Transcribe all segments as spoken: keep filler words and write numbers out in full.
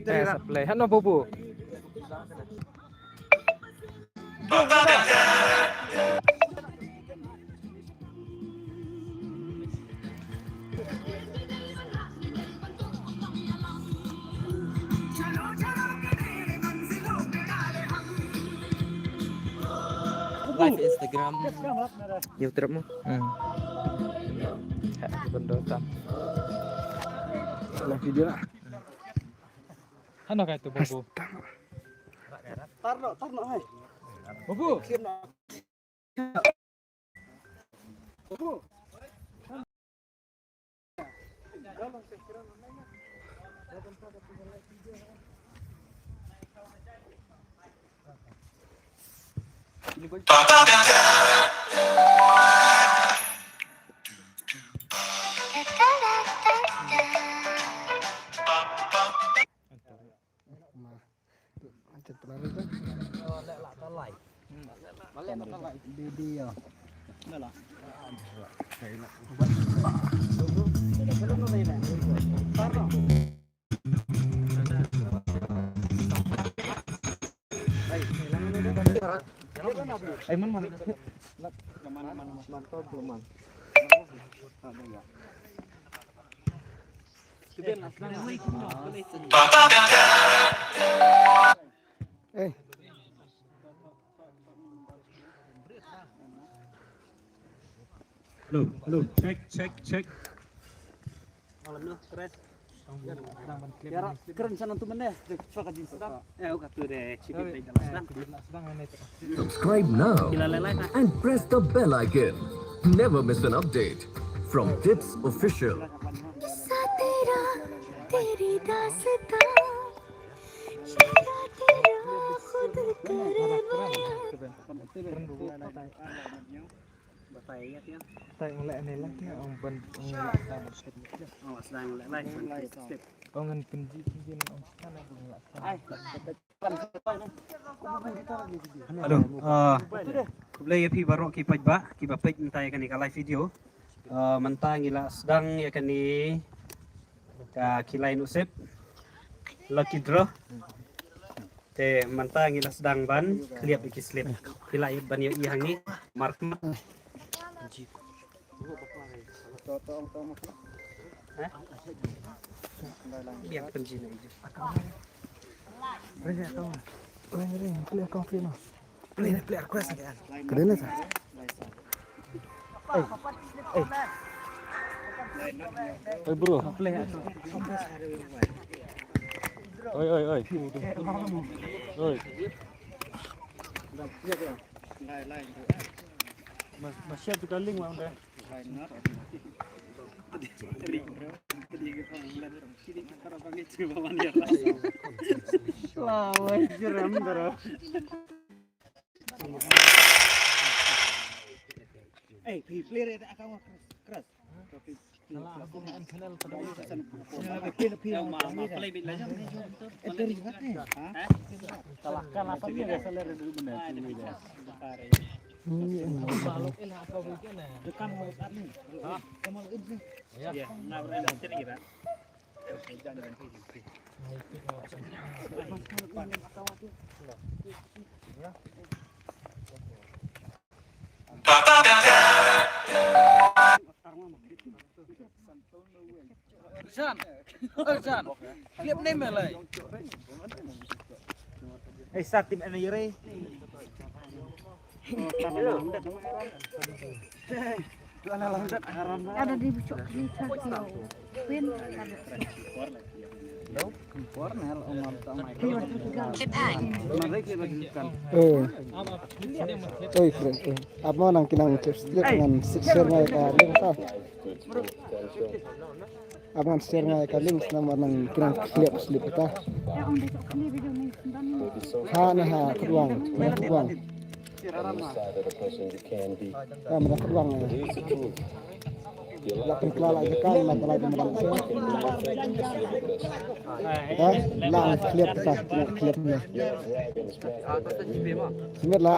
Eh, supply. Hano, Bubu? Live Instagram. YouTube mo? Hmm. Ha, benda tam. Live video lah. Hano kai tu, Bubu? Tarno, tarno, hai. Bubu. Bubu. Eh. Hello, hello, check, check, check. Malam no, keren. Ya, keren sana tu mana? Dek, suka jin suka. Eh, oke tu deh, cipi baik dalam sana. Subscribe now and press the bell icon. Never miss an update from Tips Official. Hello, ah, khublei ïa phi baroh ki paidbah kiba peit mynta ïa kane ka live video. Ah, mynta ngi la sdang ïa kane ka khilai nusip, lucky draw. Te mynta ngi la sdang ban khlieh ïa ki slip. Phi la ïoh ban ïohi hangne. Mark, mark. Hah? Biang pynjin aja. Ring, ring, ring, play account free no. Play, play request kan. Kena sa. Hey, hey. Hey bro. Play. Oi, oi, oi. Oi. Mas, mas share tu ka link wan deh. Jan, Jan, clip ne me lai. Eh, sa tim ana yere. Ada di bucok kali tak. Pin. Oh. Oi, friend. Ap mo nang kinang tips, tips ngan share ngai ka link sa. Ap ngan share ngai ka link sa mo nang kinang clip slip ta. Ha na ha khuang, khuang. Ha na khuang. La pynkylla la ïa ka, la ka la ka la. Ha, la clip ka, clip ne. Sngewbha la.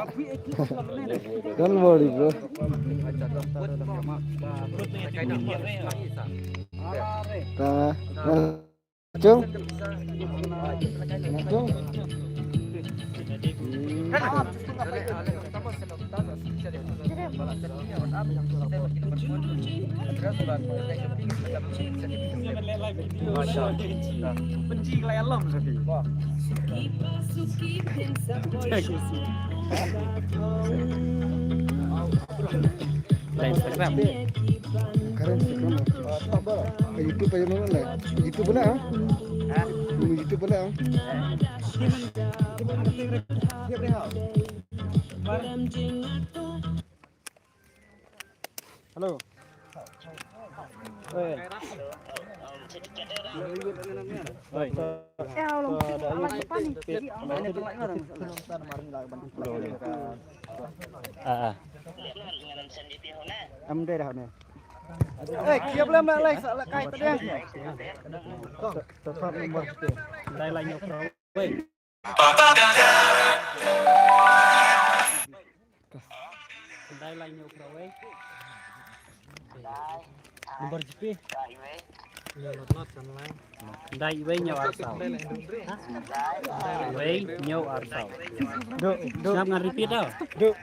Don't worry, bro. Ta. Cung? Cung? Instagram. Karen Instagram. Ka YouTube aja mana lah? YouTube mana? Ha? YouTube mana? Hello. Oi. Oi. Ah, ah. Am dei dah ni. Eh, kiap lah mak lai, sak lah kai tadi. Tetap nomor satu. Dai lai nyok rawai. Dai lai nyok rawai. Nomor G P. Dai iwei nyok arsaw. Iwei nyok arsaw. Duk, duk. Ngap ngan repeat tau. Duk.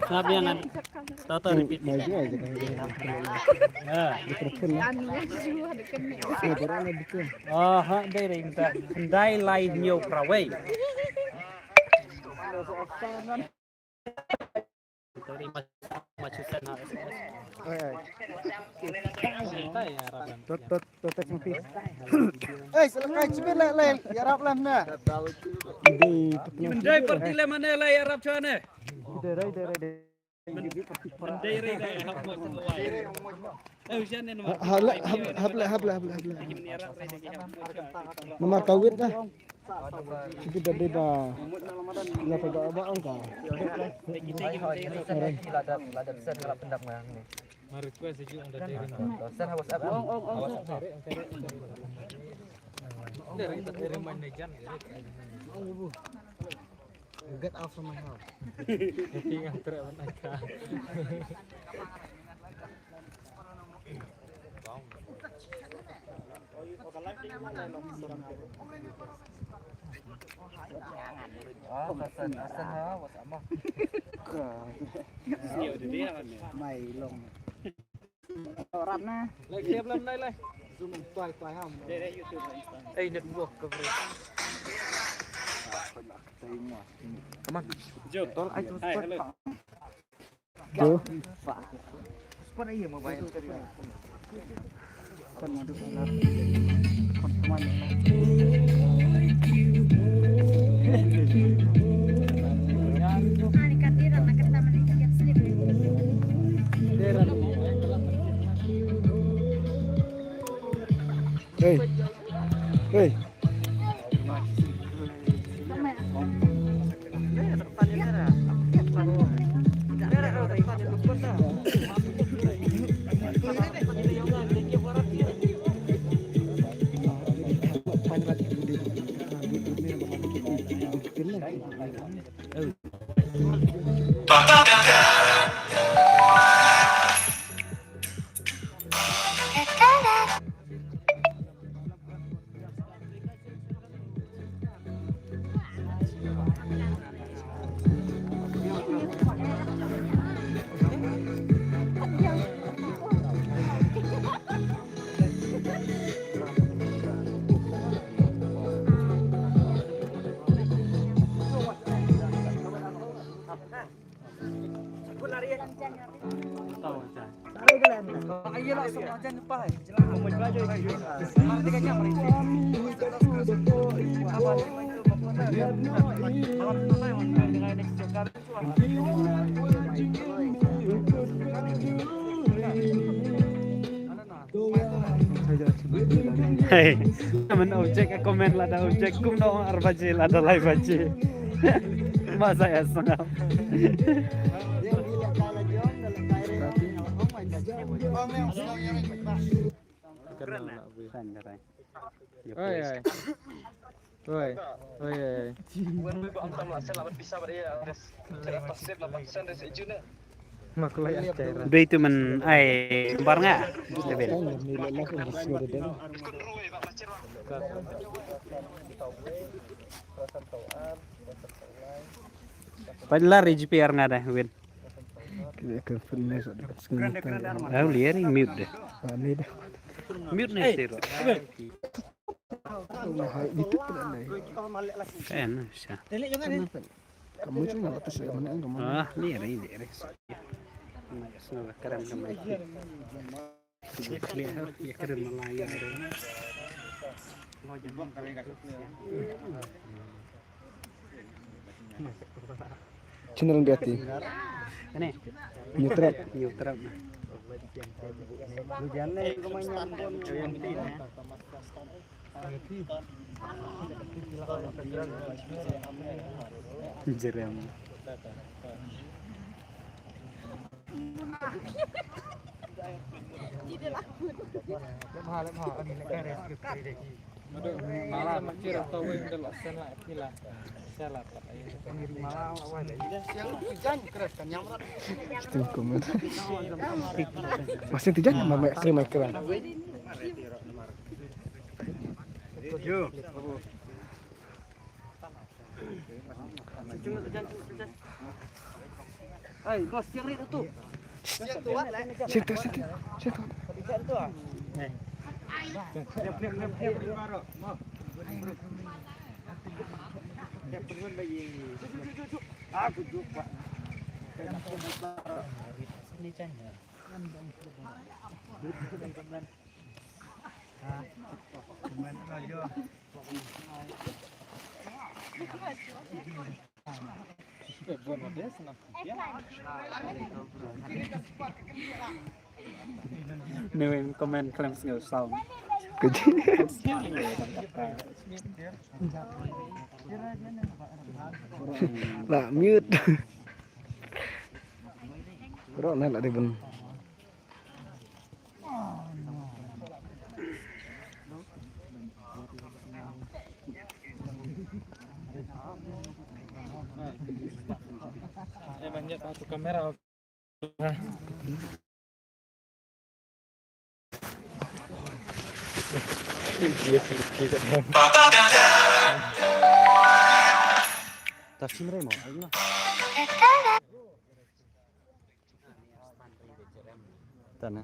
Ngap ïa ngan. Tau tau repeat. Ya. Oh, ha, dai ring ta. Dai lai nyok rawai. Oi, oi. Tot, tot, tot, tot, tot. Eh, selakai cibin leh, leh. Ïarap leh na. Dei parti leh mane leh, ïarap chwa ne. Dei, dei, dei, dei. Dei, dei, dei, ïarap. Eh, usian ne. Ha, ha, leh, ha, ha, leh, ha, leh, ha, leh, ha, leh. Nomor kawit dah. Sigi da dei ba. Ïa ka ba ba ong ka. Hoi, hoi, ïa ka lada, lada send ka la pyndap nga ni. Ma request ju ong da dei. Send ha WhatsApp. Ong, ong, ong. WhatsApp. Dei ring ta dei ring man ne jan. Get out from my house. King antre man ka. Mai long. Rat na. Lai, siap lam, lai, lai. Zoom tuai, tuai ham. Ei, network coverage. Come on. Jo. Tol ai tu. Hai, hello. Jo. Hey. Hey. Hey, man object ka comment lada object kumno ar baje lada lai baje. Masa ya sangam. Oi, oi. Oi, oi, oi. Dei tu men ai bar nga. David. Padlar G P R nga dah win. Kira ke fitness ada. Au liar mute deh. Mute ni sih. Kan sha. Kamu cuma lepas ya mana kamu. Ah, ni ri ni ri. Keren keren. Channel dia ti. Ini. New Trap. New Trap. Jerem. Masih tijan mama sering main keran. Hai, bos, yang ni tu. Situ, situ, situ. Newin comment khlem sngew sound. La mute. Bro, na la dei bun. Eh, banyak satu kamera. Tafsir mo, ayo na. Tana.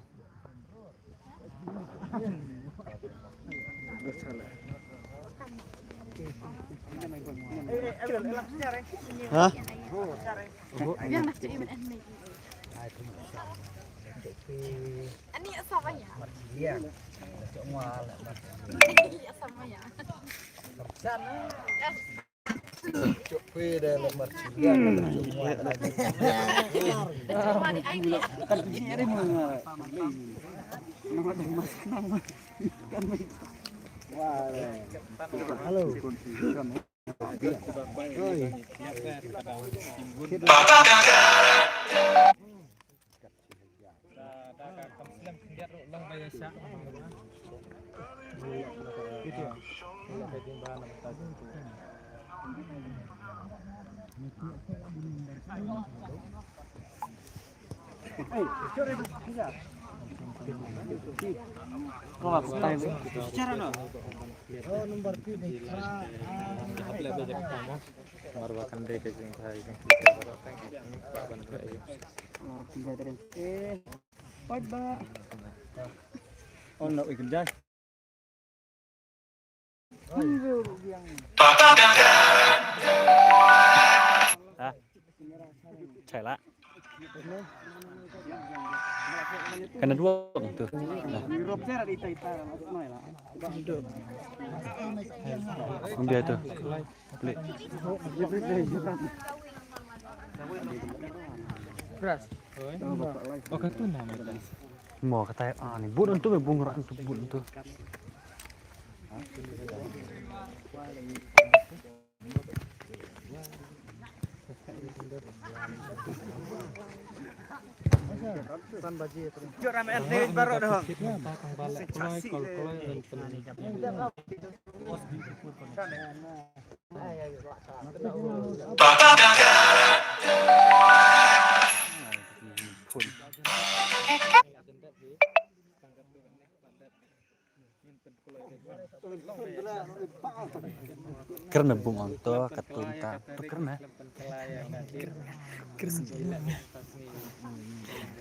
Ha? Ani sama ya. Iya, sama ya. Hello. Ha? Chai la. Kana dua tu. Ambil tu. Beli. Keras. Oh, katu nama tu. Mo kata ah ni bun tu bung rak tu bun tu. Jom ramai artis baru dah. Kren na bung ong to katun ta to kren na. Kren.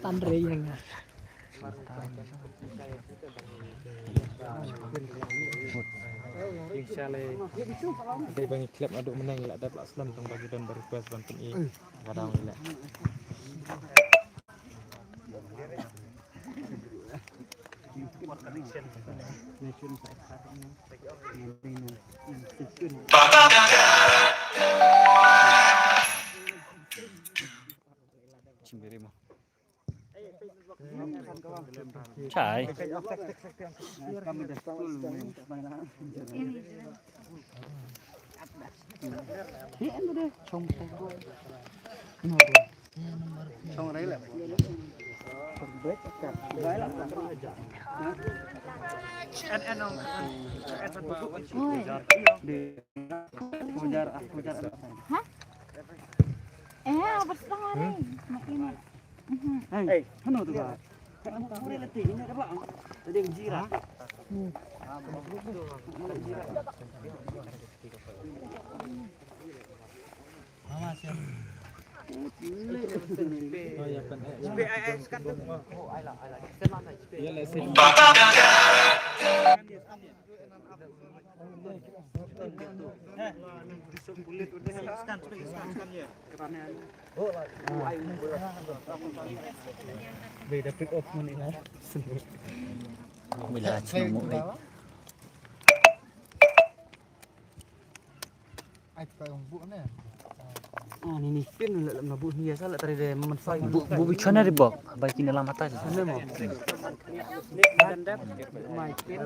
Tan re yang. Inshallah. Dei bang klep aduk menang la dap la slam tong bagi don request ban pun i. Kadang ila. Chim biri mo. Chai. Ha? Eh, apa setengah ni? Mak ini. Mhm. Hey, hano tu ba? Hano tu ba? Tadi yang jirat. Bila cuma mau Ai, tu ka ong bu ne. Ah, ni ni pin la la bu ni ya sa la tari de man fai. Bu bu bichon na de bok. Bai kini lam atas. Ne mo. Mai pin.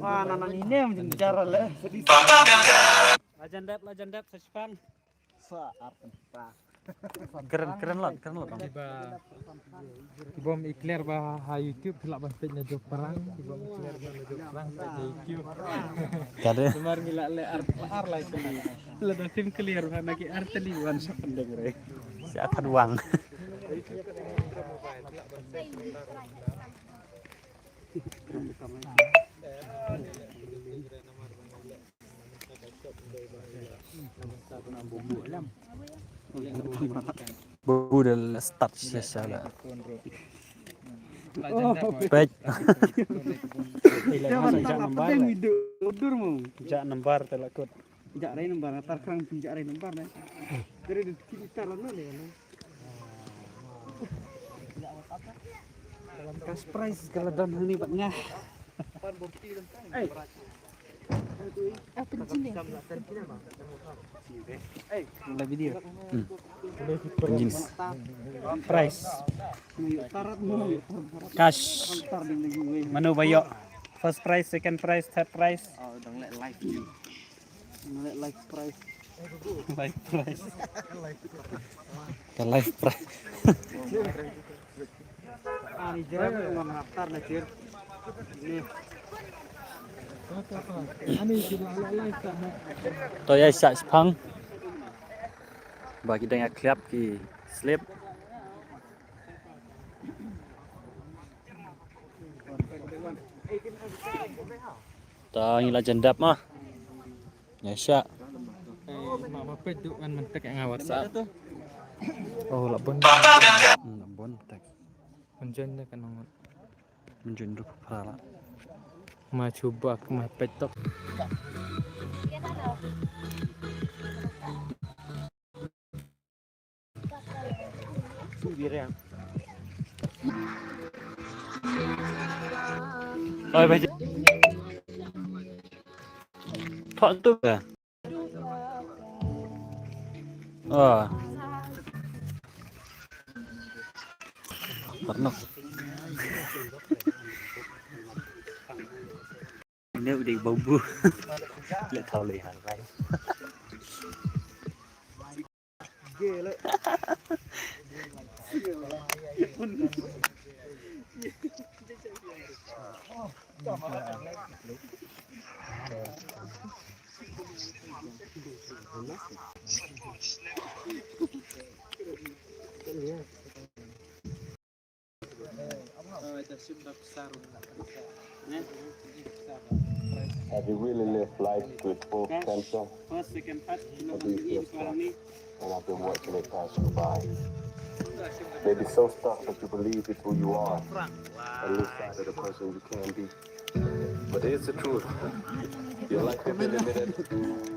Wah, na na ni ne mun jara le. Lajan dep, lajan dep sa shipang. Sa artan pa. Keren, keren lot, keren lot. Kiba, kiba ym i clear ba ha YouTube, ki lah ban peit na jok parang, kiba ym i clear ba na jok parang, peit na YouTube. Ka dei. Namar ngi lah leh ar, ar lai kali. Lada phim clear ba na ki ar tylli wan sa pyndeng re. Sa artat wang. Babu dah start session lah. Peit. Jak nambar te la kut. Jak rai nambar, tar krang phi jak rai nambar ne. Dari di kita lah ne. Cash prize ka la don hangne bad nga. Apa jenis? Dalam video. Hmm. Jenis. Prize. Cash. Mano ba ïoh? First prize, second prize, third prize. Life prize. Life prize. Ka life prize. Ani jira mo ngan haftar na jir. Ni. To ïa shah shipang. Ba ki dang ïa kliap ki slip. Ta ngi la jan dap ma. Ïa sha. Ma ma peit duk ngan myntek ïa nga WhatsApp. Oh la bun. Hmm, la bun tek. Mynjun de kan ngut. Mynjun ruh phra la. Ma chuba ma peit tok. Oi, bhai. Thok tu ke? Ah. Pernah. Ini udah bau bu. Lihat kau lihat, bhai. Have you really lived life to its full potential? Or do you feel stuck? And I've been watching it pass you by. Maybe so stuck that you believe it's who you are and lose sight of the person you can be. But here's the truth. Your life will be limited,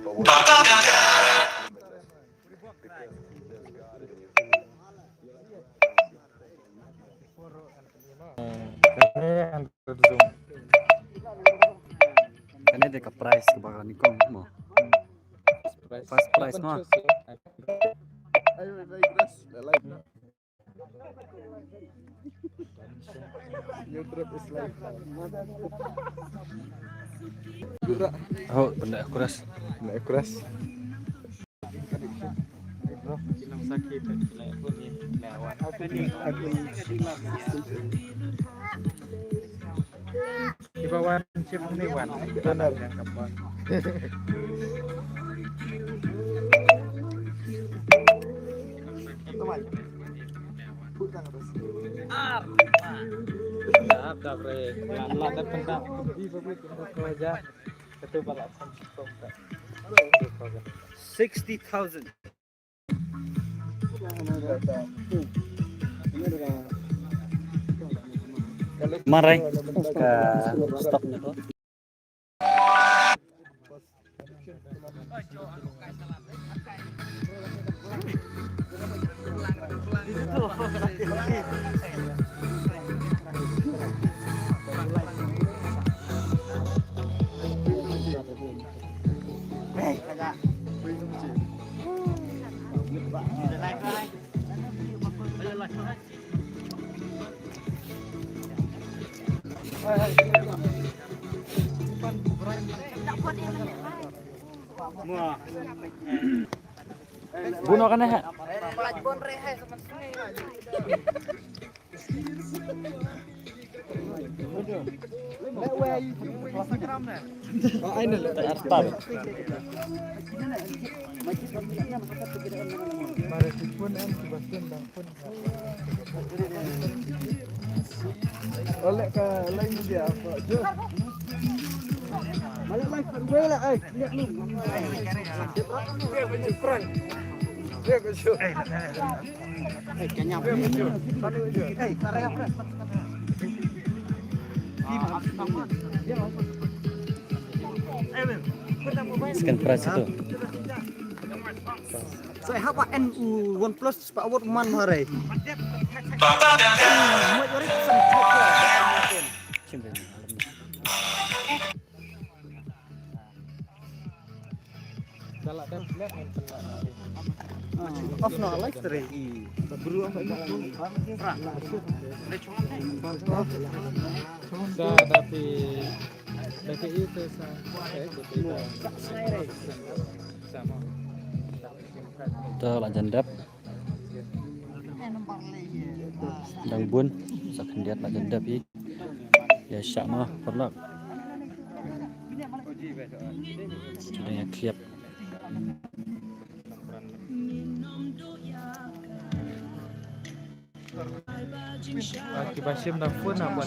but what you do is limitless. Because there's God in you. Kane de ka prize ka ba ka nyngkong mo. First prize mo. Oh, benda keras. Benda keras. Iba wan chip ni wan. Benar. Dap, dap, re. Lam, lam, dap, dap. Iba, iba, iba, iba. Sixty thousand. Marai ka stock nito. Buno kane ha. Oleh ka lain dia apa? Jo. Balik live kat gue lah, eh. Lihat lu. Dia kau perang. Dia kau jo. Eh, kenyang. Dia kau jo. Balik jo. Eh, tarik apa? Second prize itu. So, ha ba en u OnePlus ba award man hare. Off no, live tadi. Sa tapi, tapi itu sa. Sama. Te la jan dep. Dang bun sa khyndiat la jan dep hi. Ïa shah ma paralok. Te dang ïa kliap. Ki ba shim da phone na ban.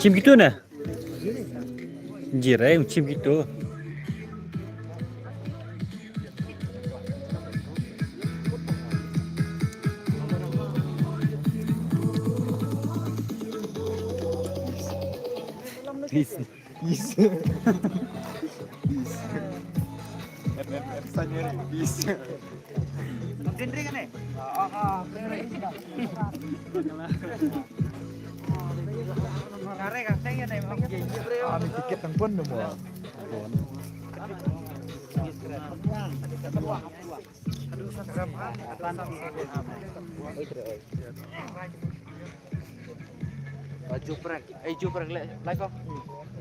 Shim kito na. Jirai shim kito. Please. Yes. Yes. Yes. Tiket tang pun nemu. Juprek, eh, juprek le, lai ko.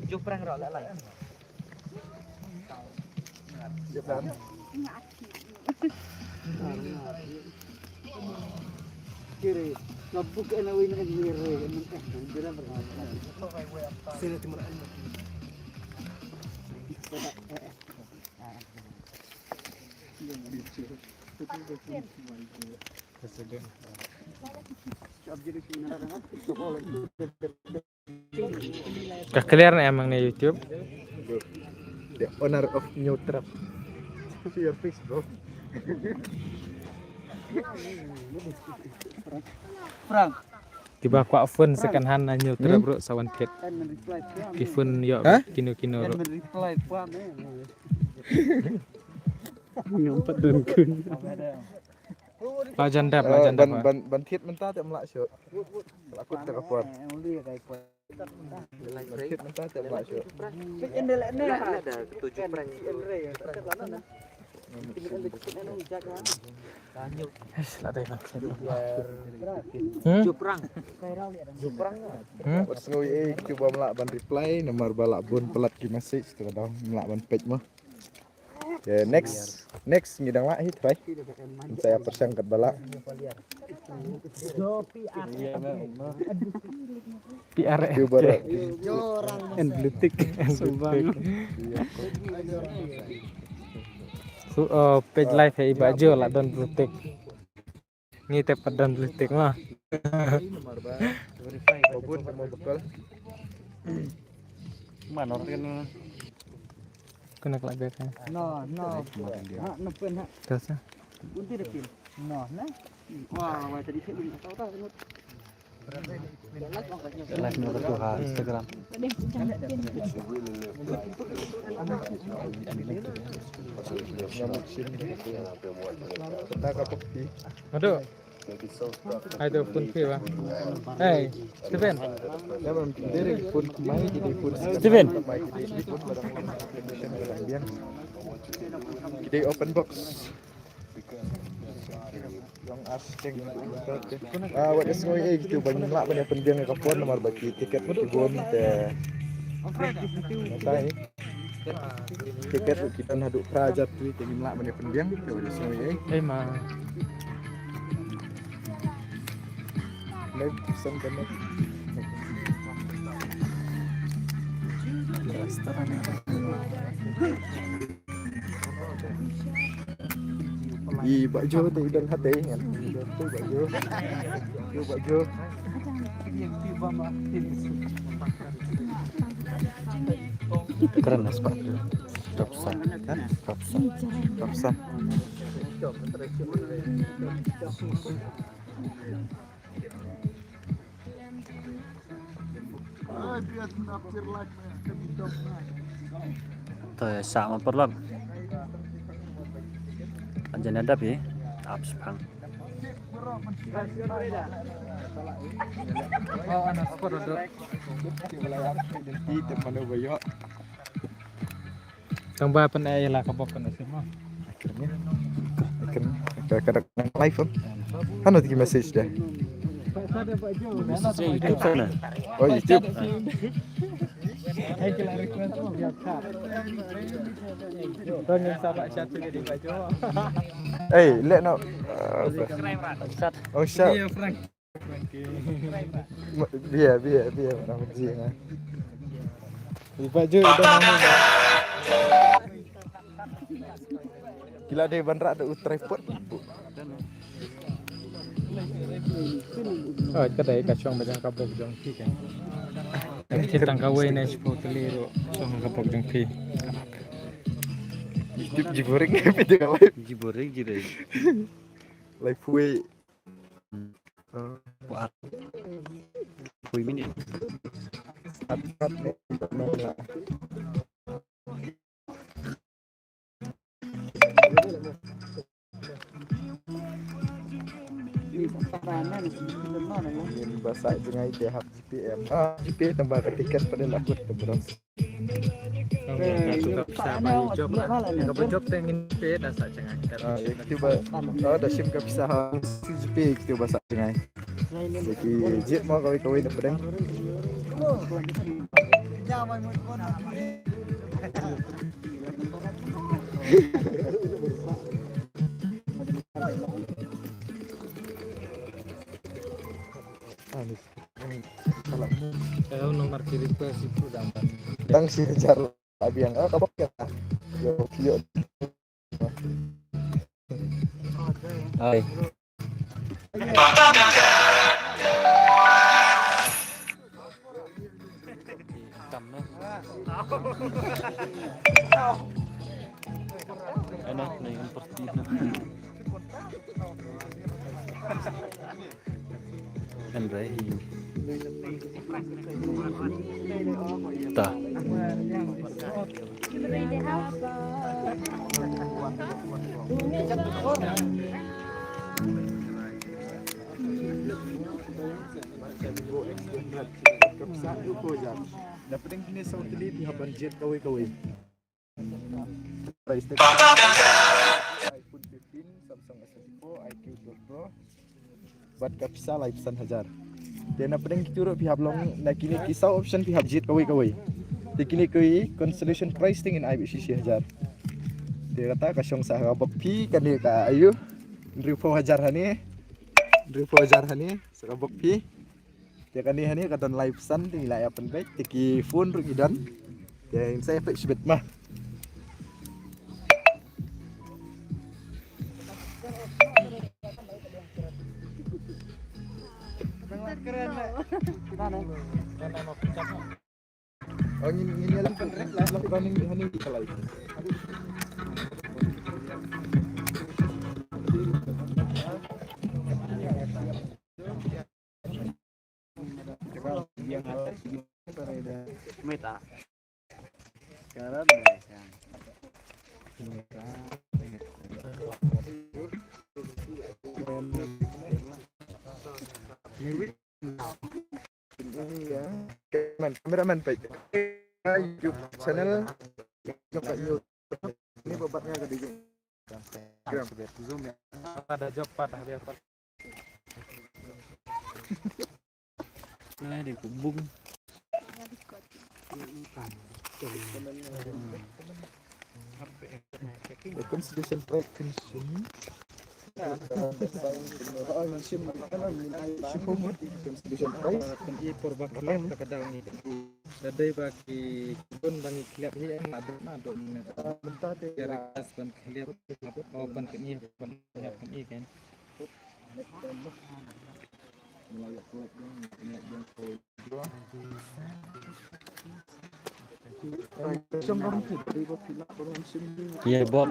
Juprek ro le, lai. Kiri, ngabuk ena win en win re, en en jira ber. Sini timur. Eh, eh. Ka clear na em hangne YouTube. The owner of New Trap. Show your face, bro. Frank. Kiba kwah phone second hand na New Trap ruh sa wan thied. Ki phone ïoh kino kino ruh. Ngam pat don khun. La jan dep, la jan dep. Ban ban thied mynta te mlah shuh. La kut te ka por. Ban thied mynta te mlah shuh. Eish, la dei ban thied. Hmm? Hmm? Wat sngew ei, kito ba mlah ban reply namar ba la bun palat ki message, te ka dang mlah ban peit mo. Okay, next, next ngi dang lah hi trai. Saya persang kat bala. P R N. Coba. And blue tick. Sumbang. So, uh, page live hi ba jo lah don blue tick. Ngi te pat don blue tick ma. Kena kelak biar kan. No, no. Ha, no pun ha. Terus ah. Unti dapin. No, na. Wah, wah tadi saya tak tahu tak. Live ni tu ha Instagram. Aduh. Ai tu phone pay ba. Hey, Steven. Steven. Kita open box. Long asking. Ah, wat sngew ei, kito ba ngim lah ban ïa pynbiang ïa ka phone namar ba ki tiket ki bun te. Tiket ruh ki don haduh phra hajar twi te ngim lah ban ïa pynbiang, te wat sngew ei. Ei ma. Live pesan kane. I Bah Jo te i don ha te ngan. I Bah Jo. I Bah Jo. Keren lah sepatu. Top san. Top san. Top san. To ïa sah ma paralok. Jan ïa dap ïa ap shipang. Tang ba pyneh ïa la ka bok kan sim ma. Akhirnya. Akhirnya. Ka ka dak live. Hano tiki message deh. Message YouTube sana. Oh, YouTube. Hai kila request mo biar ka. Tang yang sabar chat tu jadi bajo. Eh, let no. Oh, shot. Iya, Frank. Biar, biar, biar mana penting ah. Iba je udah nangis. Kila dei ban rak da u tripod. Oh, ka dei ka shong ba jong ka bok jong phi kan. Ki tang kawei ne shiphew tylli ruh shong ka bok jong phi. YouTube jiboring, video live. Jiboring ji dei. Live wei. What? Three minutes. Ngin ba sah jngai te hap G P M. Ah, G P M tang ba ka tiket pat la kut te bro. Ka tu ka pisa ba job la. Ka ba job te ngin pay da sah jngai. Ah, ïa kito ba. Oh, da shim ka pisa ha C G P kito ba sah jngai. Ïa ki jied mo kawei kawei na pdeng. Ah, ni. Hello, nomor kiri ke situ dapat. Tang shi hajar la biang. Ah, ka bok ïa. Yo, yo. Hai. Ano, na yung partido. Kan Rahim. Ta. Na pdeng kine saw tylli phi hap ban jied kawei kawei. Price tag iPhone fifteen, Samsung S twenty-four, I Q twelve Pro. Bad ka pisa laiphew san hajar. Te na pdeng kito ruh phi hap long na kine ki saw option phi hap jied kawei kawei. Te kine ki consolation prize te ngin ai beit shi shi hajar. Te kata ka shong sa ka bok phi kane ka ayu. Hynriewphew hajar hane. Hynriewphew hajar hane sa ka bok phi. Te kane hane ka don laiphew san te ngi la ïa pynbeit te ki phone ruh ki don. Te ngin sa ïa peit shibit ma. Oh, ngin, ngin ïa lang pynrek la, la running hane ki kalai. Meta. Sekarang dah, ya. Ini ya. Kameraman, kameraman, baik. YouTube channel. Ini babatnya ke dia. Zoom ya. Ada job pat, ada apa? Nah, dia kubung. Reconciliation prize, reconciliation. Reconciliation prize. Kan i por ba khliap ka daw ni. Da dei ba ki bun ba ngi khliap hi em, adu na adu ni. Mynta te request ban khliap, oh, ban kan i, ban khliap kan i kan. Ye, Bob.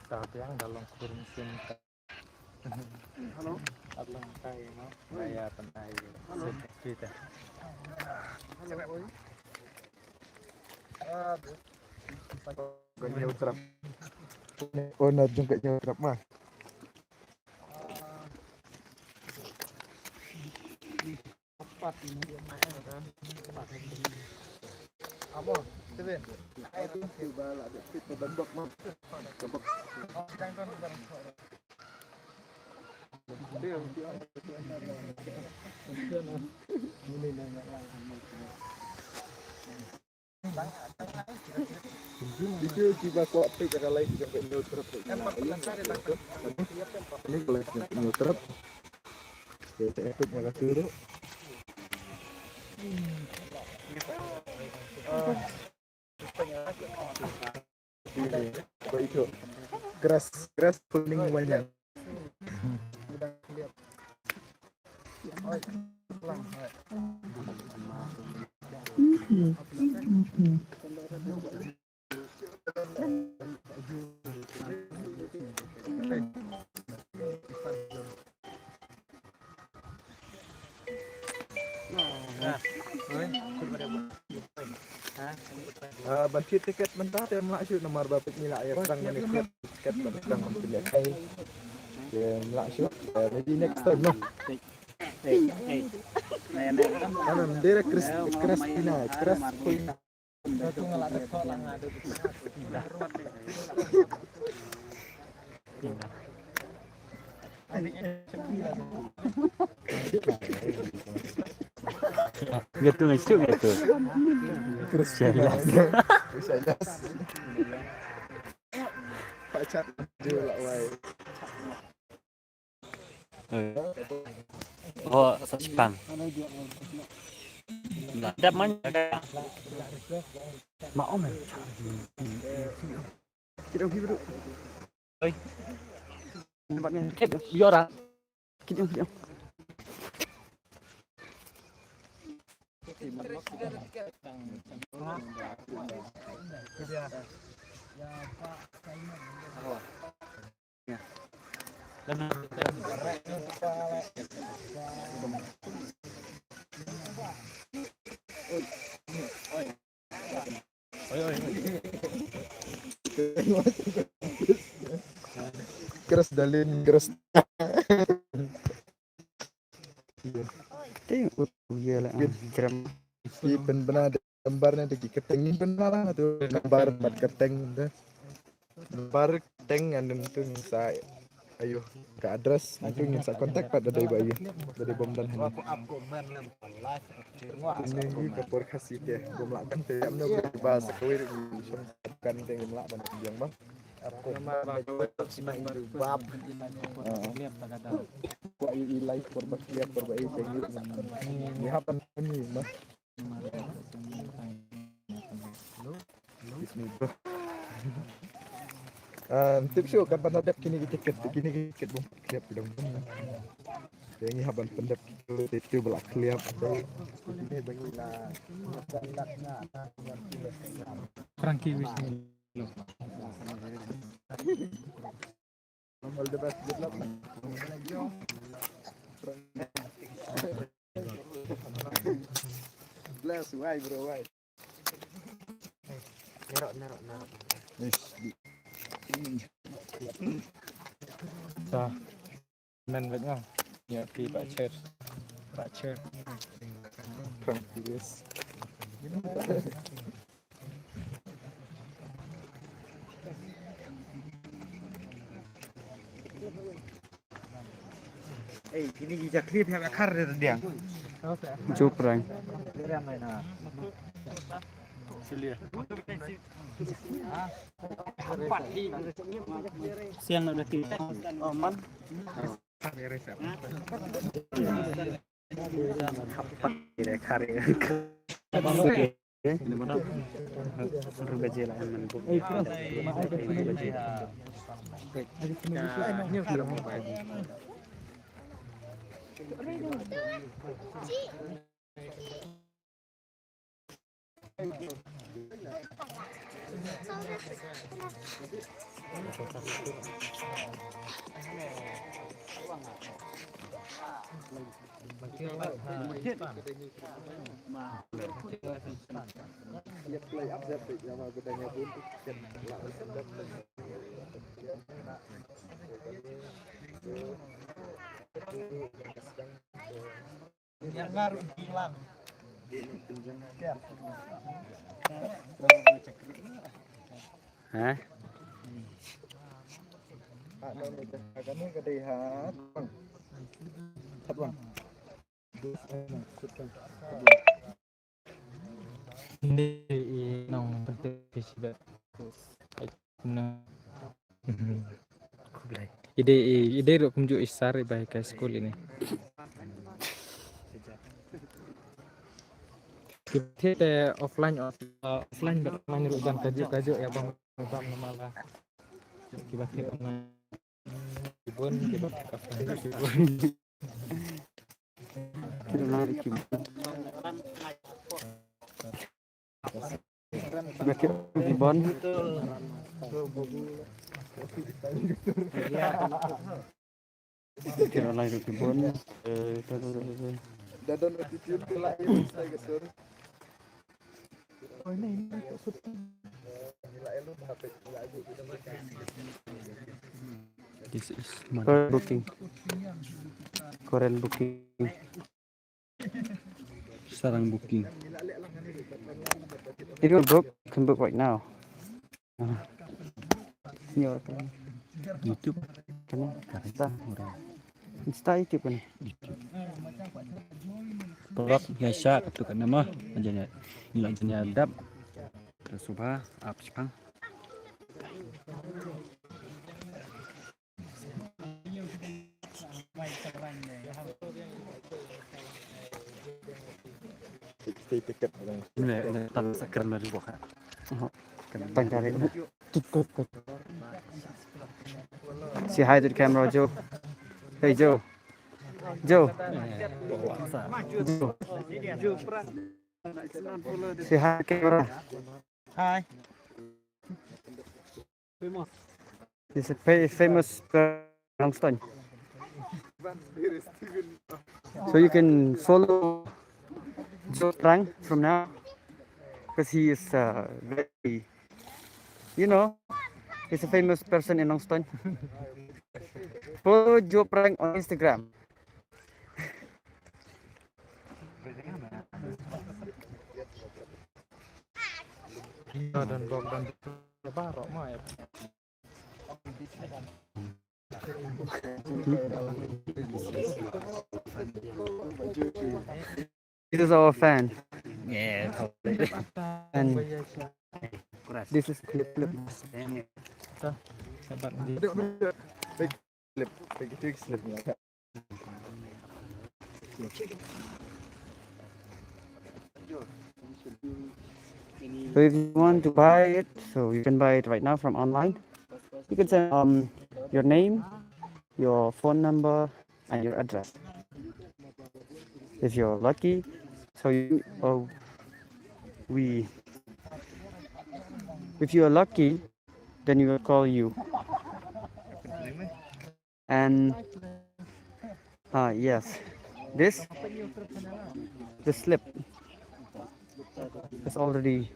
Ta biang da long kurim sim ta. Hello. At long tai no. Oi. Kaya pan ai. Hello. Kita. Hello, oi. Ah, jong ka Hynñiewtrep. Owner jong ka Hynñiewtrep ma. Video kiba kwah peit ka live jong ka Hynñiewtrep. Ni ka live jong ka Hynñiewtrep. Kita epic na ka turu. Ba itu. Grass, grass pulling wanya. Ah, ban thied tiket mynta te ym lah shuh namar ba peit ngi la ïa sdang ban thied tiket ban sdang ban pynlehkai. Te ym lah shuh, eh, maybe next time noh. Kanan, direct Chris, Chris Pina, Chris Pina. Gitu ngai suk gitu. Terus jelas. Jelas. Pacar dia lah, wai. Ho, sa shipang. Dap man. Ma om. Oi. Nampak ni. Yora. Kit jong, kit jong. Keras dalin, keras. Te, uh, iya lah, ah, jeram. Ki pynbna da nambar ne da ki kyrteng, ngin pynbna lah tu nambar bad kyrteng tu. Nambar kyrteng ngan, tu ngin sa, ayo, ka address, tu ngin sa contact pat da dei ba, ayo, da dei bym don hangne. Ini ka por Khasi te, bym lah kan te, amno ba sa kawei kan te, bym lah ban biang ba. Aku mah bab. Kwa i, i live por ba clear, por ba i tengok. Ni hapan ni mah. Bismillah. Ah, tip shu kan pan dep kine ki tiket, kine ki tiket bom clear pidong. Yang ni hapan pan dep kine tiket bela clear. Frankie Wisnu. All the best, good luck, man. Bless, why, bro, why? Nerok, nerok, nerok. Yes. Sa. Men bad nga. Ya, pi pak chair. Pak chair. Yes. Eh, ini kita clear pihak akar dia tadi yang. Juprang. Siang nak datang. Oh, man. Ha? Inde i nong penting phi sibet. Ide i, ide ruh kumjuh i sar i ba hi ka skul ini. Kita te offline, off-, offline bad online ruh ban kajuh kajuh ïa bang bang namala. Kiba te online. Kibun, kibun, kibun. Kibun, kibun. Kibun, kibun. Kibun, kibun. Eh, da, da, da, da, da. This is my current booking. Current booking. Sarang booking. If you book, can book right now. Ah. Senior kan. YouTube. Kan Insta, udah. Insta, YouTube kan. Blog biasa tu kan nama. Aja ni. Ni aja ni adap. Terus ubah, up sepang. Stay ticket. Ne, ne, tak sakar mari buka. Tang kare. Tut, tut, tut. Say hi to the camera, Joe. Hey, Joe. Joe. Joe. Say hi to the camera. Hi. He's a fa- famous person in Nongstoin. So you can follow Joe Prang from now because he is uh, very, you know, he's a famous person in Nongstoin. Follow Joe Prang on Instagram. This is our fan. Yeah. And this is Clip Clip. Slip, big, big slip. So if you want to buy it, so you can buy it right now from online. You can send um your name, your phone number, and your address. If you're lucky, so you or we, if you are lucky, then we will call you. And ah yes, this the slip is already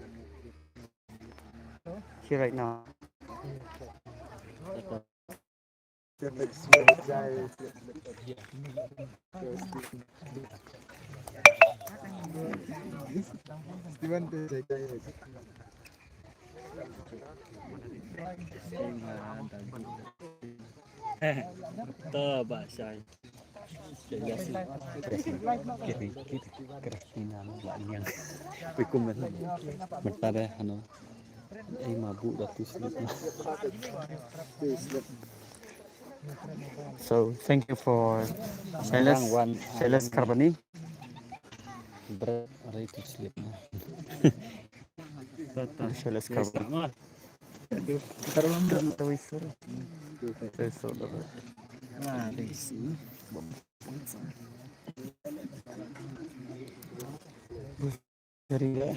here right now. To ba shai. Kiri kiri kiri kiri ina la niang. Pikum ben. Mentare hano. Ei ma bu da tu slip na. So thank you for Shailesh, Shailesh Kharbani. Bread ready to sleep. Shailesh Kharbani.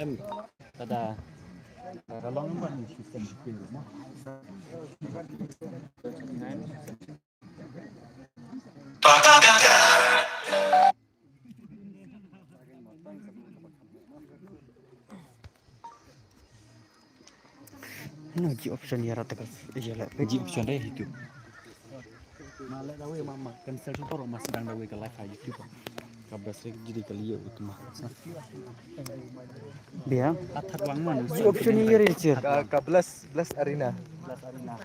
Em, tada. Tada long ba ni system detail mo. No, ji option ïa rata ka, ïa la. Ji option re hitu. Ma le dawe ma, ma cancel tu, por ma sedang dawe ka live ha YouTube. Ka bas re ji di ka liu tu ma. Bia. Athak lang ma. Ji option ïa re chir. Ka, ka bless, bless arena. Bless arena.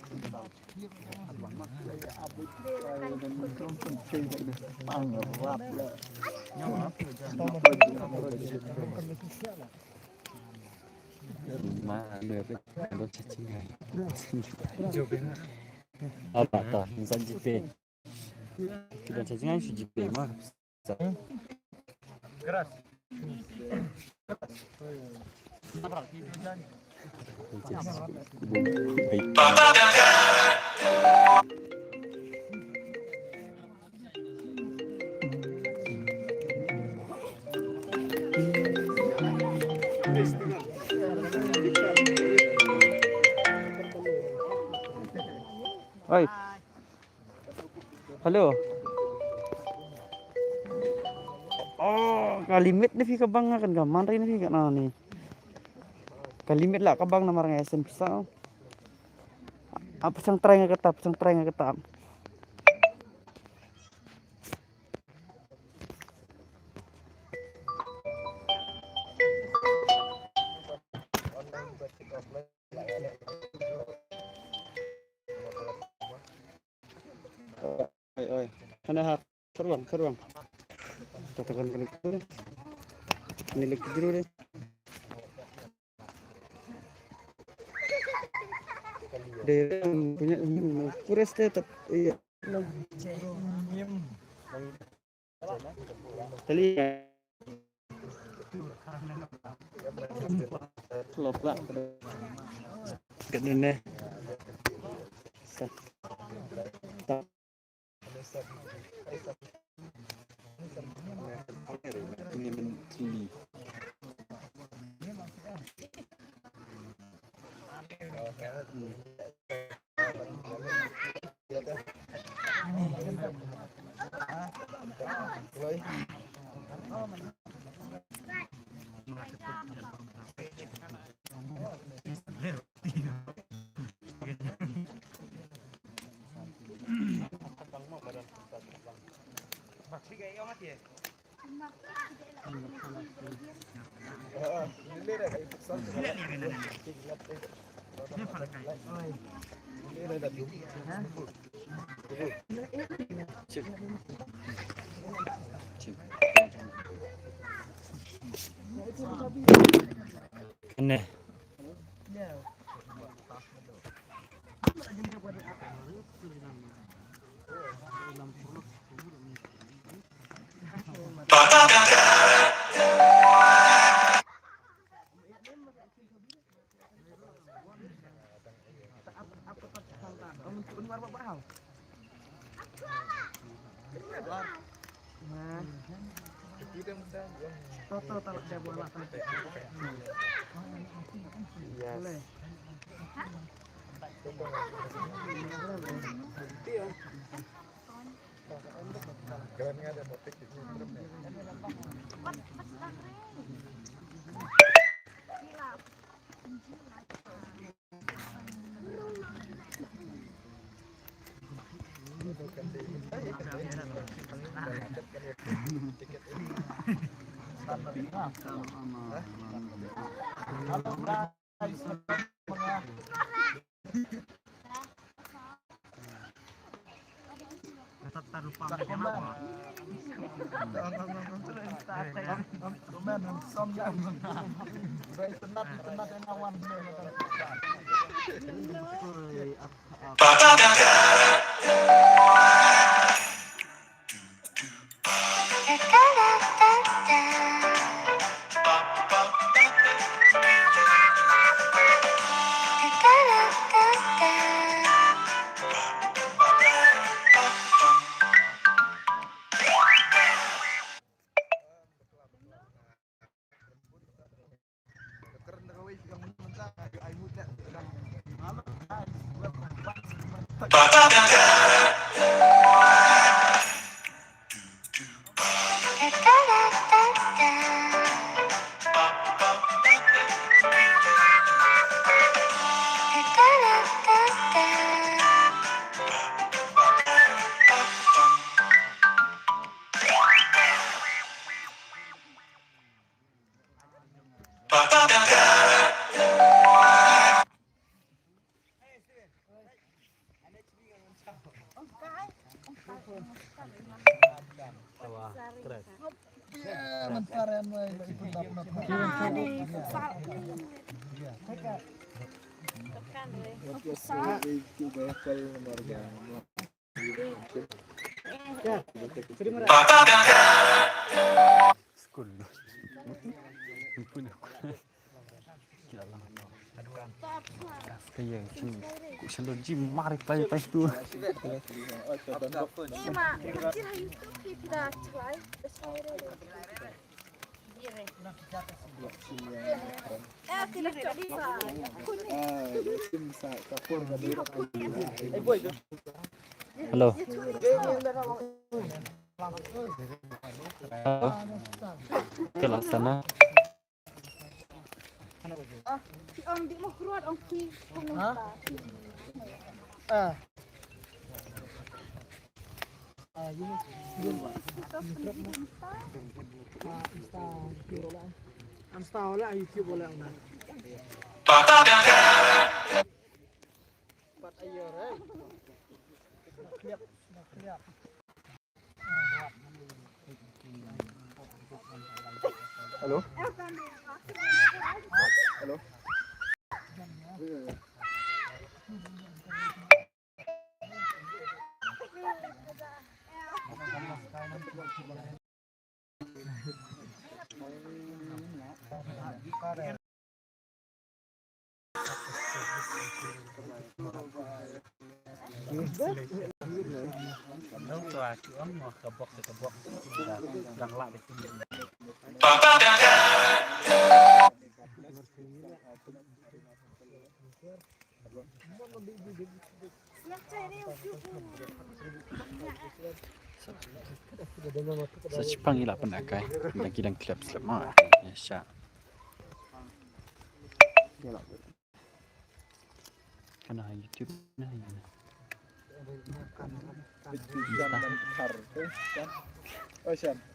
Apa ta, insan jipe. Kita cacing kan si jipe mah. Oi. Hello. Oh, ka limit ne phi ka bang, kan ka man ri ne phi ka na ni. Ka limit la ka bang, namar nga ïaseng pisa. Ap sang trai nga kata, ap sang trai nga kata. Oi, oi. Hana ha. Kyrwang, kyrwang. Kata kan kena kena. Ni lagi juru deh. Dia punya, hmm, kurus dia tep-, iya. Tali. Klop lah. Kat ni. Ini menteri. Kane. Skul. Ni pun aku. Kila lang. Kas kaya kin ku shalor ji mari pai pai tu. Hello. Hello. Kila sana. Hello? Hello? Sa chipang ila pun akai. Dang ki dang klep slep ma. Ya sha. Kana ha YouTube na ha.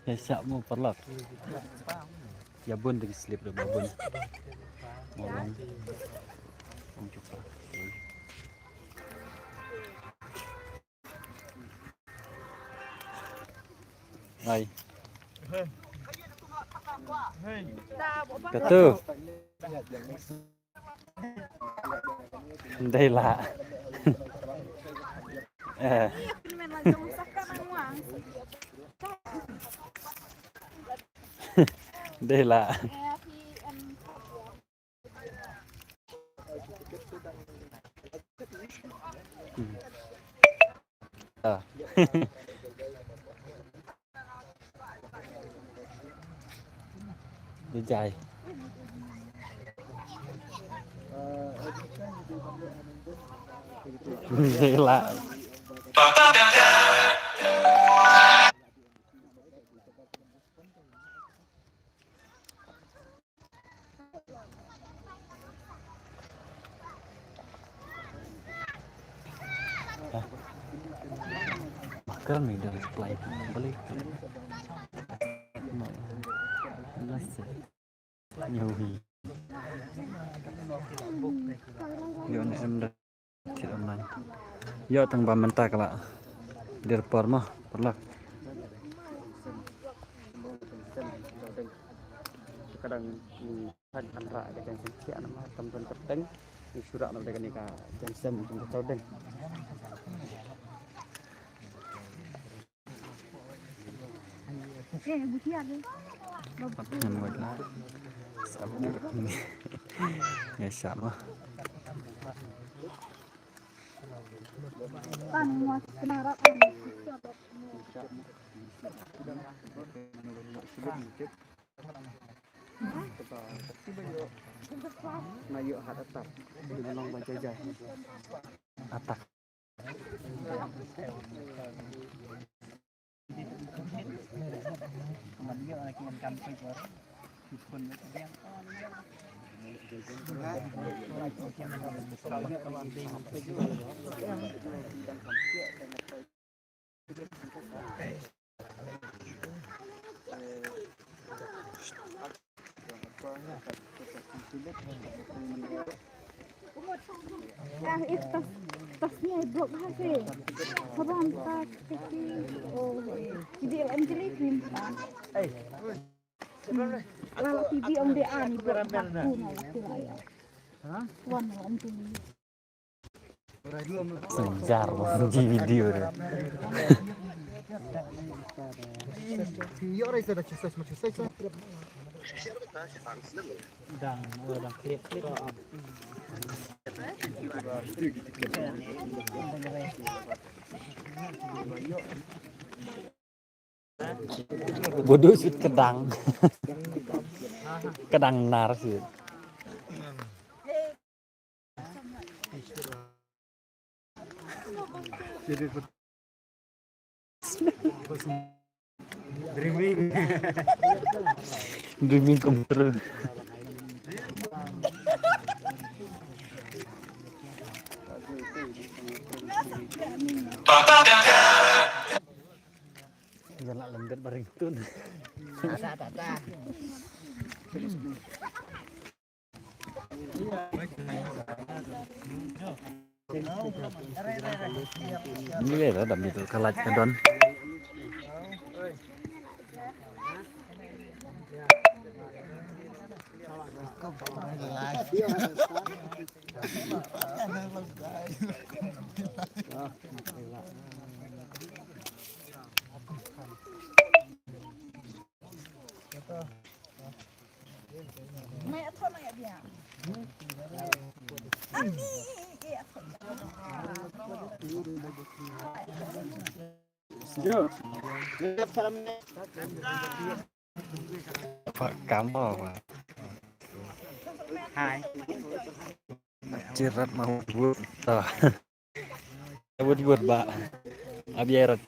Ya sha mo parlok. Ya bun dagi slip da bun. Mo long. Mo chupa. Hai. Katu. Dei la. Eh. Dei la. Hmm. Ah. Jai. Gila. Makan ni dari flight balik. Nasi. Nyawi. Yon em dah. Ïoh tang ba mynta ka la dir por mo, parlok. Kadang kan kan ra ka jang sem sia nama tam don kepteng. Ni surak na ka ni ka jang sem jong ka deng. Ya, sama. Na ïoh hat atak. Di Manong Bajajai. Atak. Ah, eh, tas, tasnya drop ha se. Sabam tas kecil. Oh, jadi Anjali pinta. Ala la T V ong de ani drop ha ku na la ku la ya. Wan la Anjali. Sejar mo video dia. Dang, dang klip klip. Bodoh sut kedang. Kedang nar sut. Dreaming. Dreaming come true. Jangan lembet baring tun. Ada, ada, ada. Ni le da dam itu kalat ka don. Pak kamu apa? Hai. Cirat mau but. Tuh. But, but, Pak. Abi erat.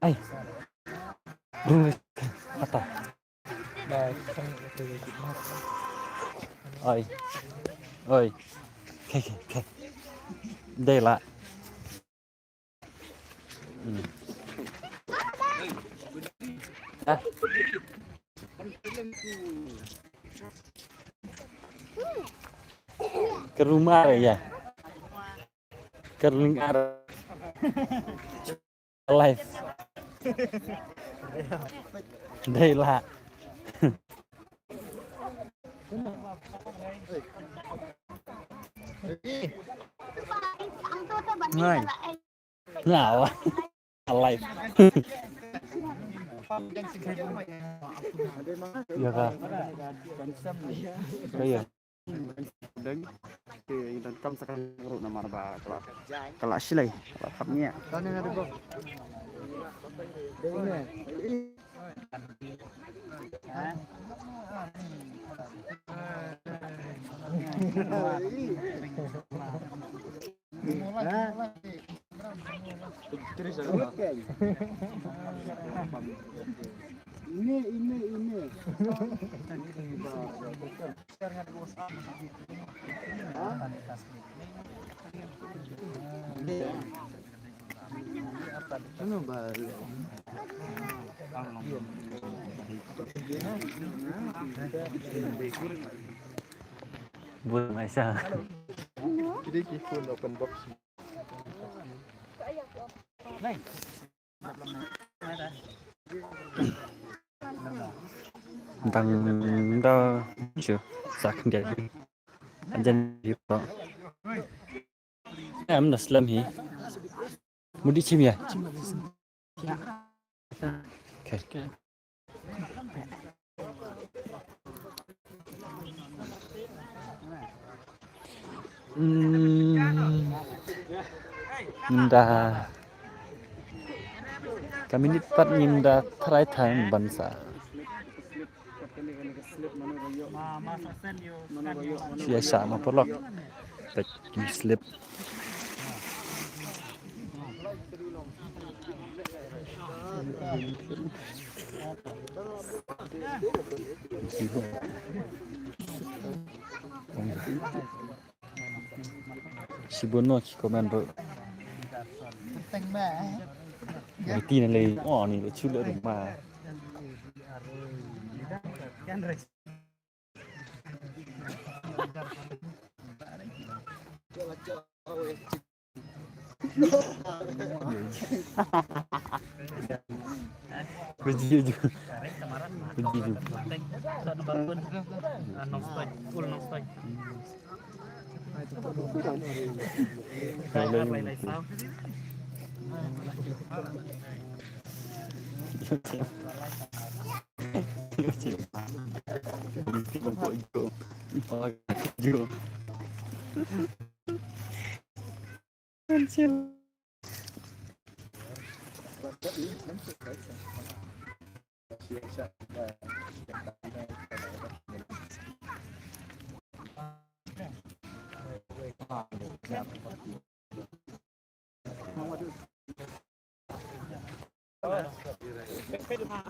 Ai. Rung kata. Oi. Oi. Ke, ke, ke. Dei lah. Hmm. Ah. Ke rumah ya. Ke rumah. Live. Dei lah. Ngai. Ngai. Live. Ya ka. Ka ya. Deng, te ngi donkam sa ka ruh namar ba ka la, ka la shlei, ka la khap ngiah. Ine, ine, ine. Buat Aisyah. Dang da shu sak dia. Anjan di ko. Em na slem hi. Mudi chim ya. Okay. Hmm. Nda. Ka minit pat ngim da try time ban sa. Sia sa ma polok. Pek slip. Sibuno ki komen ro. Wai ti na lei, oh, ni lo chule ro ma. Biji ju. Biji ju.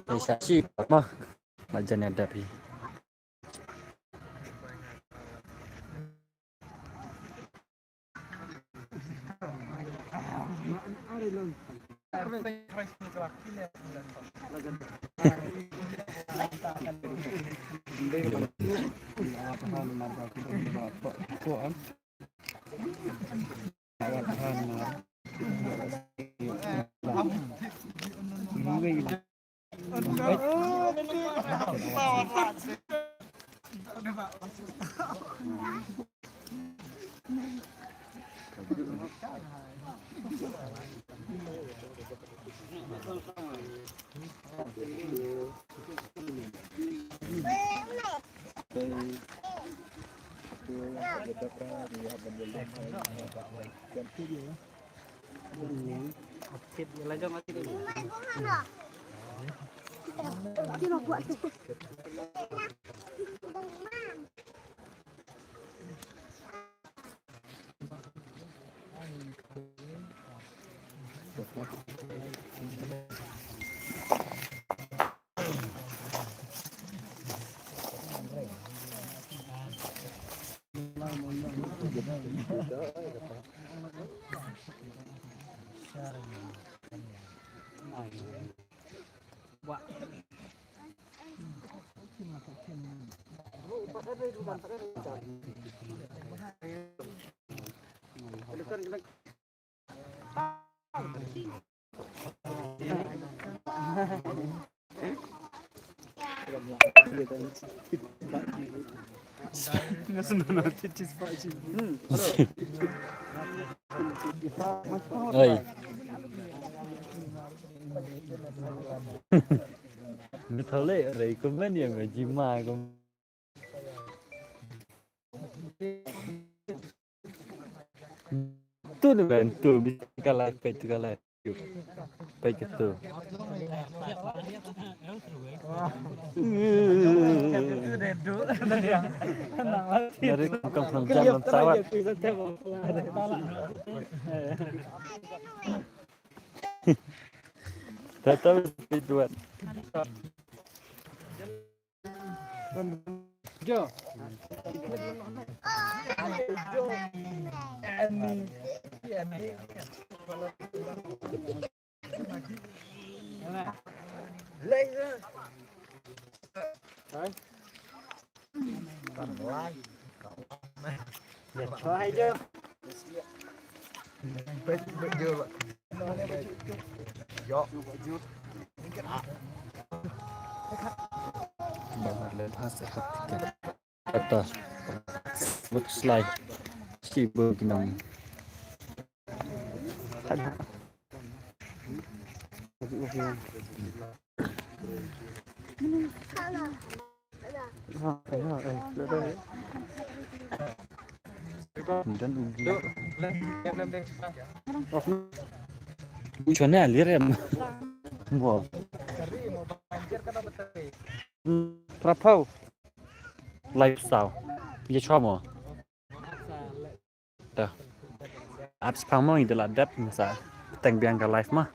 Pisa si ma. Majan ada pi. Oi. Ni thole rei ko men ya me jima ko. Tu ni ben tu bi kala pe tu kala. Pe tu. Dari kam kam jalan tawat. Tetap itu. Kata. Buat slide. Si bu kinam. Uichon ne alir em. Mo. Prapau. Lifestyle. Ye chwa mo. Da. Apps pang mo ida la dep sa. Teng biang ka life ma.